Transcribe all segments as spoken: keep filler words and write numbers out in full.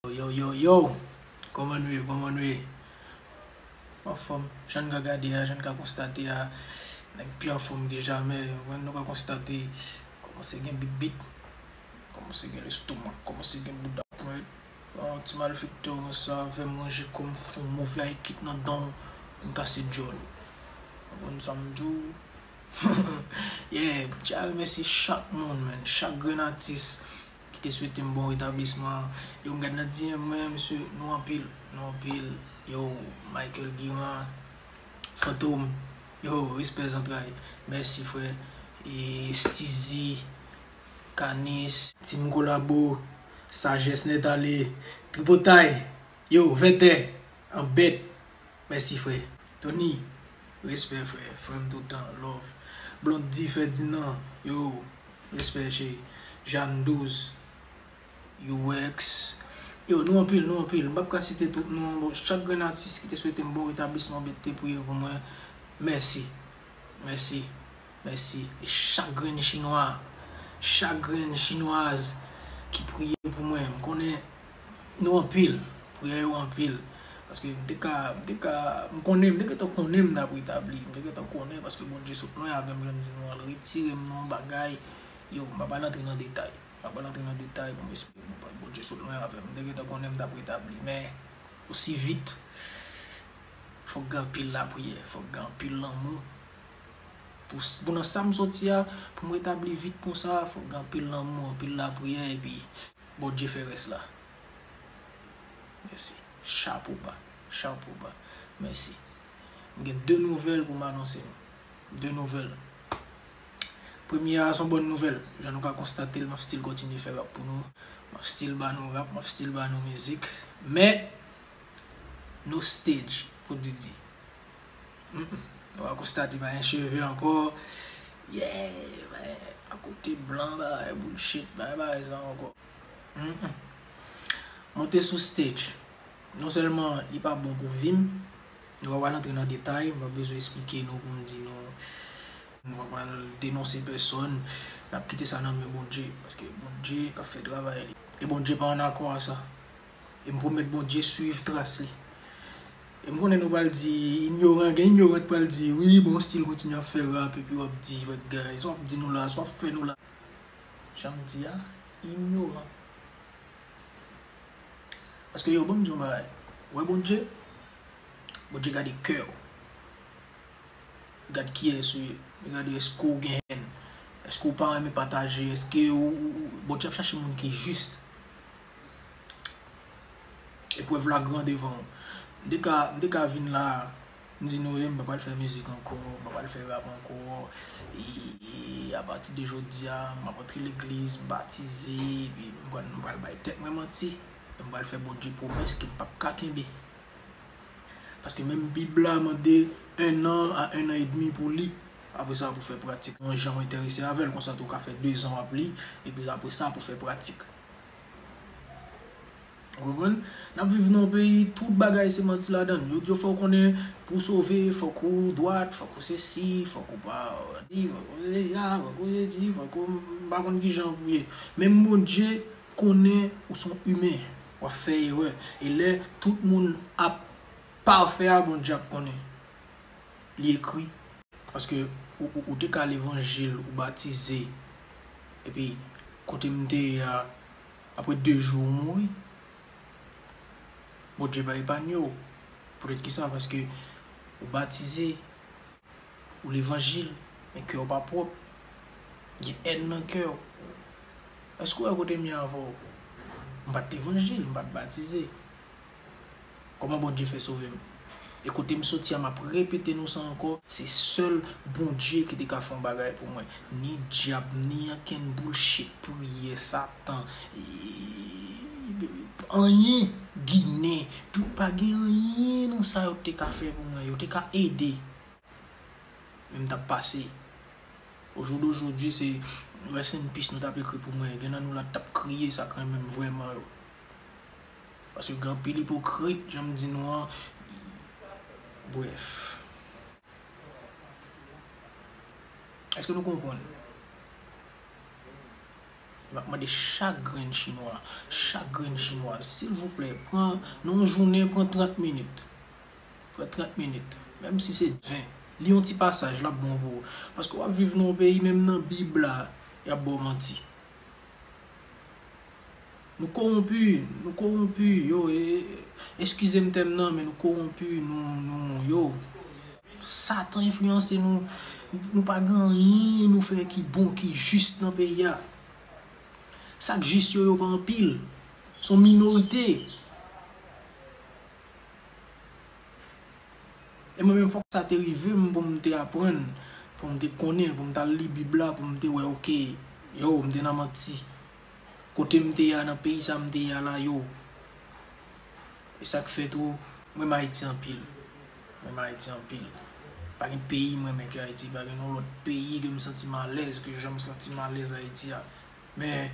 Yo, yo, yo, yo! Kòman nou ye? Kòman nou ye? Anfòm, jan n ka gade a, jan n ka konstate a, nèg pi anfòm ke jamè. Ou konprann, nou ka konstate, kòmanse gen bit bit, kòmanse gen lestomak, kòmanse gen bouda pwent. Bon, ti malfektè konsa, fè m ranje kò m, fè yon move ekip nan dan w, m kase djòl ou. Ou konprann sa m di w? Yeah, m tya remèsye chak moun, man, chak grenn atis ki te swete m bon retablisman. Yo, m gad nan D M mwen, mesye, nou anpil, nou anpil. Yo, Michael Guiran, Fantom, yo, respè zantray. Mèsi, frè. E Steezy, Kanis, Team Kolabo, Sajès Nèt Ale, Tripotay, yo, Vètè, Anbèt. Mèsi, frè. Tony, respè, frè. Frè m toutan, love. Blondy Ferdinand, yo, respè, cheri. Jeanne Douze, U X. Yo, nou anpil, nou anpil. M p ap ka site tout non. Bon, chak grenn atis ki te swete m bon retablisman, ki te priye pou mwen, mèsi. Mèsi. Mèsi. E chak grenn chinwa, chak grenn chinwaz ki priye pou mwen, m konnen nou anpil, priyè yo anpil. Paske m te ka, m te ka, m konnen, m te gentan konnen m t ap retabli, m te gentan konnen, paske Bondye sot lwen avè m, jan m di nou an, l retire m nan yon bagay. Yo, m pa pral antre nan detay. M pa pral antre nan detay pou m esplike nou, Bondye sot lwen avè m. M te gentan konnen m t ap retabli, men osi vit, fòk gen anpil lapriyè, fòk gen anpil lanmou. Pou, s- pou nan sa m soti a, pou m retabli vit konsa, fòk gen anpil lanmou, anpil lapriyè, epi Bondye fè rès la. Mèsi. Chapo ba. Chapo ba. Mèsi. M gen de nouvèl pou m anonse nou. De nouvèl. Premye a, se yon bòn nouvèl. Jan nou ka konstate l, m ap still kontinye fè rap pou nou. M ap still ba nou rap, m ap still ba nou mizik. Men, no stage pou Didi. Mm, mm. Nou va konstate pa gen cheve ankò. Yeah, akote blan, bagay bullshit, bagay, bagay sa ankò. Mm, mm. Monte sou stage. Non sèlman li pa bon pou vi m, nou pa pral antre nan detay, m pa bezwen esplike nou pou m di nou, nou pa pral denonse pèsòn, n ap kite sa nan men Bondye, paske Bondye k ap fè travay li. E Bondye pa ann akò a sa. E m pwomèt Bondye swiv tras li. E m konnen nou pral di, inyoran, gen inyoran k pral di, wi, bon, w still kontinye ap fè rap, epi w ap di, wè, guys, w ap di nou la, sa w ap fè nou la. Jan m di a, inyoran. Paske yo, ban m di yon bagay. Ou wè Bondye? Bondye gade kè w. Li gade kiyès ou ye. Li gade èske w gen hèn. Èske w pa renmen pataje. Èske ou, ou, ou, Bondye ap chache moun ki jis. Eprèv la gran devan w. M te ka, m te ka vin la, m di nou, e, m pa pral fè mizik ankò, m pa pral fè rap ankò. E, e, apati de jodi a, m ap antre legliz, m batize, epi m pral, m pral bay tèt mwen manti. E m pral fè Bondye pwomès ke m p ap ka kenbe. Paske menm Bib la mande un an a un an et demi pou li. Apre sa, pou fè pratik. Yon jan w enterese avè l, konsa tou w ka fè dezan w ap li, epi apre sa, pou fè pratik. Ou konprann? N ap viv nan yon peyi, tout bagay se manti ladan l. Yo di w fòk w konnen pou w sove, fòk ou dwat, fòk ou sesi, fòk ou pa di, fòk ou sesi la, fòk ou sesi, fòk ou m pa konn kijan pou ye. Menm Bondye konnen ou se yon imen, w ap fè erè. E lè tout moun ap pafè a, Bondye ap konnen. Li ekri. Paske ou, ou, ou te ka levanjil, ou batize. Epi, kote m te ye a, apre de jou, ou mouri. Bondye pa epanye w. Poutèt ki sa? Paske ou batize, ou levanjil, men kè w pa pwòp. Gen hèn nan kè w. Èske w wè kote m ye avè w? M pa t levanjil, m pa t batize. Kòman Bondye fè sove m? E kote m soti a, m ap repete nou sa ankò, se sèl Bondye ki te ka fè yon bagay pou mwen. Ni dyab, ni ankenn bullshit, priyè, Satan, e, anyen, Ginen, tout, pa gen anyen nan sa yo te ka fè pou mwen. Yo te ka ede. Men m t ap pase. Au jour d'aujourd'hui, se rest in peace nou t ap ekri pou mwen. Gen nan nou la t ap kriye sa k renmen m vrèman yo. Paske gen anpil ipokrit, jan m di nou an. Brèf. Èske nou konprann? M ap mande chak grenn chinwa, chak grenn chinwaz, silvouplè, pran, nan yon jounen, pran trant minit. Pran trant minit. Menm si se ven. Li yon ti pasaj, l ap bon pou ou. Paske w ap viv nan yon peyi, menm nan Bib la, y ap ba w manti. Nou kowonpi, nou kowonpi, yo, e, e, eskize m tèm nan, men nou kowonpi, nou, nou, yo. Satan enfliyanse nou, nou pa gen anyen nou fè ki bon, ki jis nan peyi a. Sa k jis yo, yo pa anpil. Se yon minorite. E mwen menm, fòk sa te rive m pou m te aprann, pou m te konnen, pou m t al li Bib la, pou m te wè, oke, yo, m te nan manti. Kote m te ye a, nan peyi sa m te ye a la, yo. E sa k fè tou, m renmen Ayiti anpil. M renmen Ayiti anpil. Pa gen peyi m renmen ke Ayiti, pa gen yon lòt peyi ke m santi m alèz, ke jan m santi m alèz Ayiti a. Men,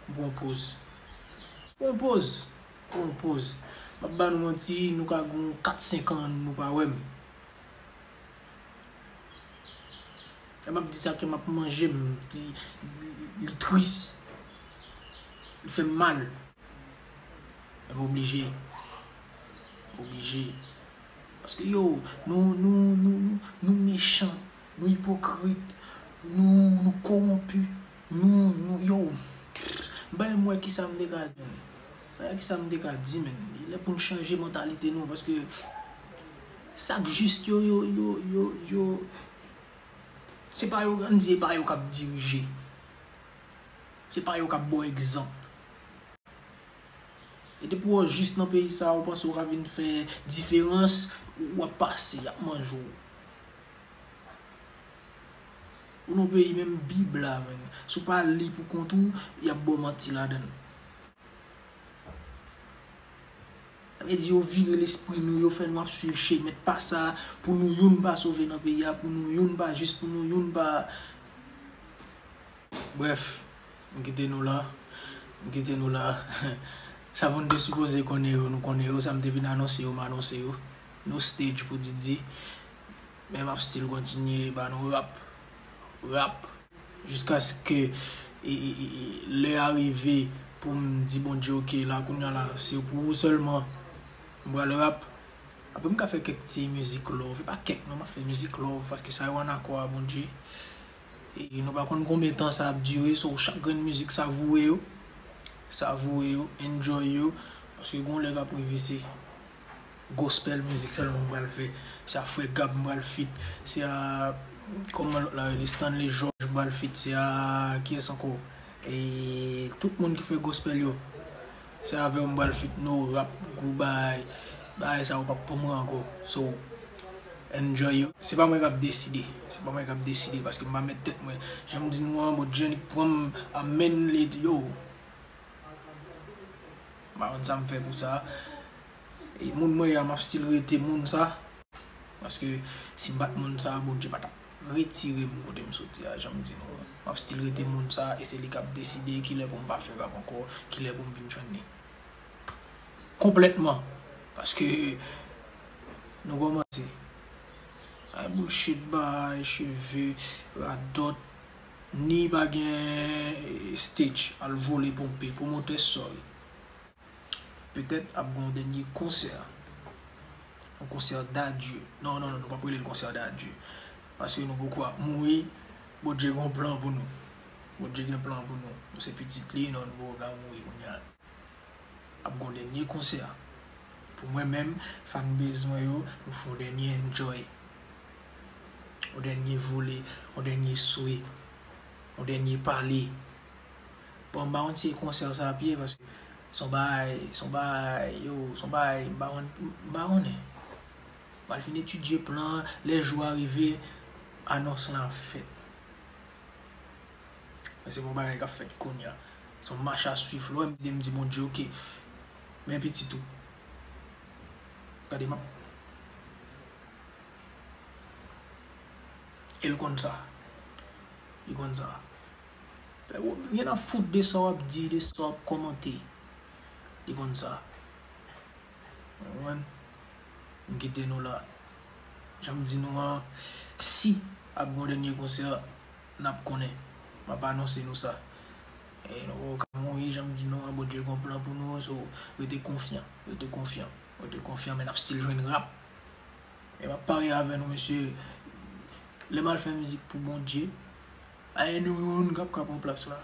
m pran poz. Pran poz. Pran poz. M ap ba nou manti, nou ka gen kat senk an, nou pa wè m. Lè m ap di sa, kè m ap manje m, di, li tris. Li fè m mal. Men m oblije. M oblije. Paske yo, nou, nou, nou, nou, nou mechan, nou ipokrit, nou, nou kowonpi, nou, nou, yo. M pa menm wè kisa m te ka di, men. M pa wè kisa m te ka di, men. Li lè pou n chanje mantalite nou, paske sa k jis yo, yo, yo, yo, yo, se pa yo, ann di, e pa yo k ap dirije. Se pa yo k ap ba w egzanp. E depi w jis nan peyi sa a, ou panse w ka vin fè diferans, w ap pase, y ap manje w. Ou nan peyi menm Bib la, menm. Si w pa li pou kont ou, y ap ba w manti ladan l. Sa vle di yo vire lespri nou, yo fè nou ap swiv chemen pa sa, pou nou youn pa sove nan peyi a, pou nou youn pa jis, pou nou youn pa. Brèf, m kite nou la. M kite nou la. Sa moun te sipoze konnen yo, nou konnen yo. Sa m te vin anonse yo, m anonse yo. No stage pou Didi. Men m ap still kontinye ba nou rap. Rap. Jiskaske, e, e, e, e, lè a rive pou m di Bondye, oke, la, kounye a la, se pou ou sèlman. M pral rap. Apre, m ka fè kèk ti mizik love. E pa kèk, non, m ap fè mizik love, paske sa yo ann akò a Bondye. E nou pa konn konbyen tan sa ap dire, so chak grenn mizik, savourer yo. Savourer yo, enjoy yo. Paske gon lè k ap rive, se gospel mizik sèlman m pral fè. Se a Frè Gab m pral feat. Se a, kòman lòt la rele, Stanley George m pral feat. Se a, kiyès ankò? E tout moun ki fè gospel yo. Se avè w m pral feat, no rap, gwo bagay. Bagay sa yo p ap pou mwen ankò. So, enjoy yo. Se pa mwen k ap deside. Se pa mwen k ap deside, paske m pa mèt tèt mwen. Jan m di nou an, Bondye annik pran m, amèn, li, yo. M pa konn sa m fè pou sa. E moun mwen ye a, m ap still rete moun sa. Paske si m pa t moun sa, Bondye pa t ap retire m kote m soti a, jan m di nou an. M ap still rete moun sa, e se li k ap deside kilè pou m pa fè rap ankò, kilè pou m vin jwenn li. Konplètman. Paske nou kòmanse. Ay bullshit, bay cheve, radòt, ni pa gen, eh, stage, al vole ponpe, pwomotè, sorry. Petèt ap gen yon dènye konsè. Yon konsè d'adieu. Non, non, non, nou p ap rele l konsè d'adieu. Paske nou poko ap mouri. Bondye gen yon plan pou nou. Bondye gen plan pou nou. Nou se pitit li, non, nou poko ka mouri kounye a. Ap gen yon dènye konsè. Pou mwen menm, fanbase mwen yo, nou fè yon dènye enjoy. Yon dènye vole, yon dènye swe, yon dènye pale. Bon, m pa konn si konsè sa ap ye, paske se yon bagay, se yon bagay, yo, se yon bagay, m pa konn, m pa konnen. M al fin etidye plan an, lè jou a rive, anons lan ap fèt. Men se pa yon bagay k ap fèt kounye a. Se yon mach a swiv. Lè w wè m di, m di Bondye, oke. Men pitit ou. Gade, m ap. E l konn sa. Li konn sa. Pè, ou gen nan fout de sa w ap di, de sa w ap kòmante. Li konn sa. Ou konprann? M kite nou la. Jan m di nou an, si ap gen yon dènye konsè, n ap konnen. M ap anonse nou sa. E nou poko ka mouri, jan m di nou an, Bondye gon plan pou nou, so rete konfyan, rete konfyan, rete konfyan, men n ap still jwenn rap. E m ap parye avè nou, mesye, lè m al fè mizik pou Bondye, a nou youn k ap ka pran plas la.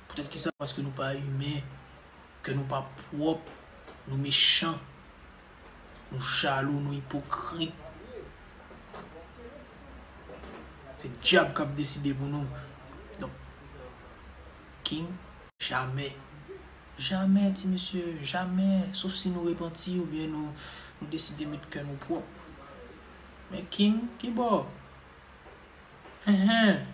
Poutèt kisa? Paske nou pa imen, kè nou pa pwòp, nou mechan, nou jalou, nou ipokrit. Se dyab k ap deside pou nou. Donk, King, jamè. Jamè, ti mesye, jamè. Sof si nou repanti oubyen nou, nou deside met kè nou pwòp. Men King, ki bò? Enhen.